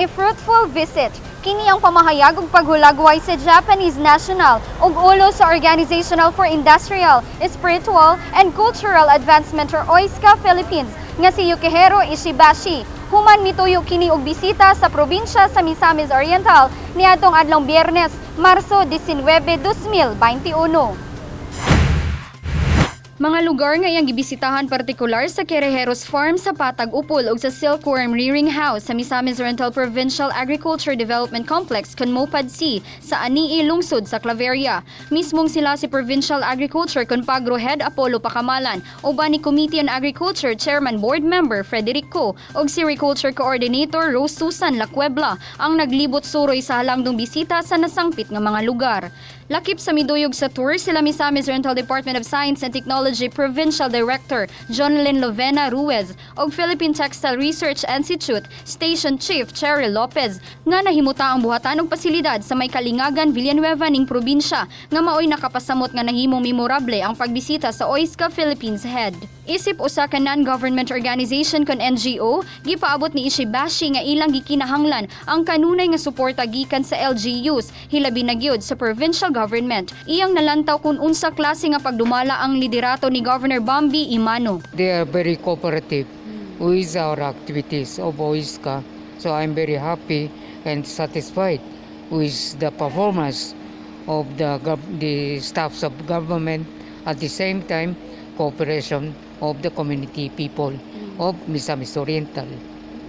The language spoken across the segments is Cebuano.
A fruitful visit. Kini ang pamahayag ug paghulagway sa Japanese national ug ulo sa Organizational for Industrial, Spiritual and Cultural Advancement or OISCA Philippines nga si Yukihiro Ishibashi. Human mituyo kini og bisita sa probinsya sa Misamis Oriental niadtong adlong Biyernes, Marso 19, 2021. Mga lugar nga iyang gibisitahan, partikular sa Querejeros Farm sa Patag Upol ug sa Silkworm Rearing House sa Misamis Oriental Provincial Agriculture Development Complex kon MOPAD-C sa Anii, lungsod sa Claveria. Mismong sila si Provincial Agriculture kon Pagro Head Apollo Pacamalan, uban ni Committee on Agriculture Chairman Board Member Frederico ug Sericulture Coordinator Rose Susan Lacuebla ang naglibot suroy sa halangdong bisita sa nasangpit nga mga lugar. Lakip sa miduyog sa tour sila Misamis Oriental Department of Science and Technology Provincial Director John Lynn Lovena Ruiz ug Philippine Textile Research Institute Station Chief Cheryl Lopez nga nahimuta ang buhatan og pasilidad sa may Kalingagan, Villanueva ning probinsya nga maoy nakapasamot nga nahimong memorable ang pagbisita sa OISCA Philippines Head. Isip usa ka non-government organization kon NGO, gipaabot ni Ishibashi nga ilang gikinahanglan ang kanunay nga suporta gikan sa LGUs, hilabi na gyud sa provincial government. Iyang nalantaw kung unsa klase nga pagdumala ang liderato ni Governor Bambi Emano. They are very cooperative with our activities of OISCA. So I'm very happy and satisfied with the performance of the staffs of government, at the same time cooperation of the community people of Misamis Oriental.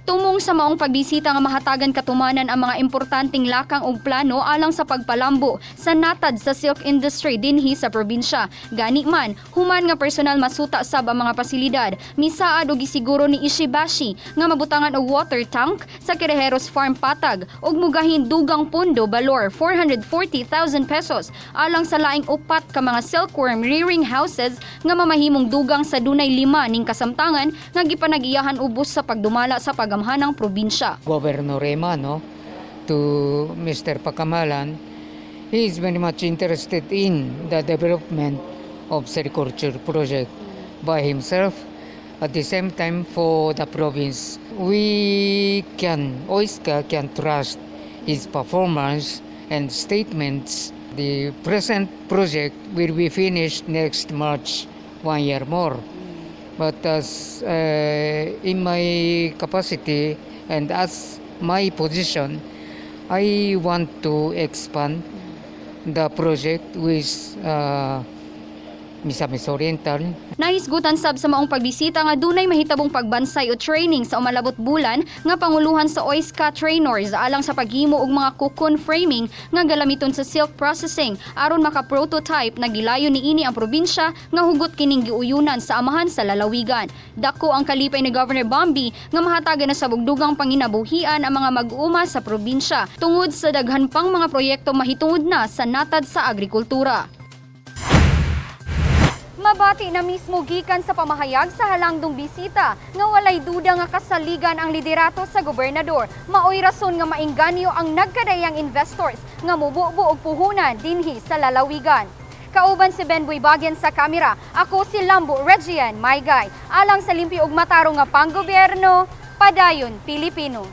Tumong sa maong pagbisita nga mahatagan katumanan ang mga importanteng lakang ug plano alang sa pagpalambo sa natad sa silk industry dinhi sa probinsya. Gani man, human nga personal masuta sab ang mga pasilidad, misaad og gisiguro ni Ishibashi nga mabutangan og water tank sa Querejeros Farm Patag ug mugahin dugang pondo balor 440,000 pesos alang sa laing upat ka mga silkworm rearing houses nga mamahimong dugang sa dunay lima ning kasamtangan nga gipanagiyahan ubos sa pagdumala sa pagamhanang probinsya. Governor Emano to Mr. Pacamalan, he is very much interested in the development of sericulture project by himself. At the same time, for the province, OISCA can trust his performance and statements. The present project will be finished next March, one year more. But as in my capacity and as my position, I want to expand the project with Misamis Oriental. Nahisgutan sab sa maong pagbisita nga dunay mahitabong pagbansay o training sa umalabot bulan nga panguluhan sa OISCA trainers alang sa paghimo og mga cocoon framing nga galamiton sa silk processing aron maka-prototype na gilayon niini ang probinsya nga hugot kining giuyunan sa amahan sa lalawigan. Dako ang kalipay ni Governor Bambi nga mahatagan na sa bugdugang panginabuhian ang mga mag-uuma sa probinsya tungod sa daghan pang mga proyekto mahitungod na sa natad sa agrikultura. Mabati na mismo gikan sa pamahayag sa halangdong bisita nga walay duda nga kasaligan ang liderato sa gobernador. Maoy rason nga maingganyo ang nagkadayang investors nga mububo og puhunan dinhi sa lalawigan. Kauban si Ben Buibagen sa kamera, ako si Lambo Regian Maygay. Alang sa limpyo ug matarong nga panggobyerno, padayon, Pilipino.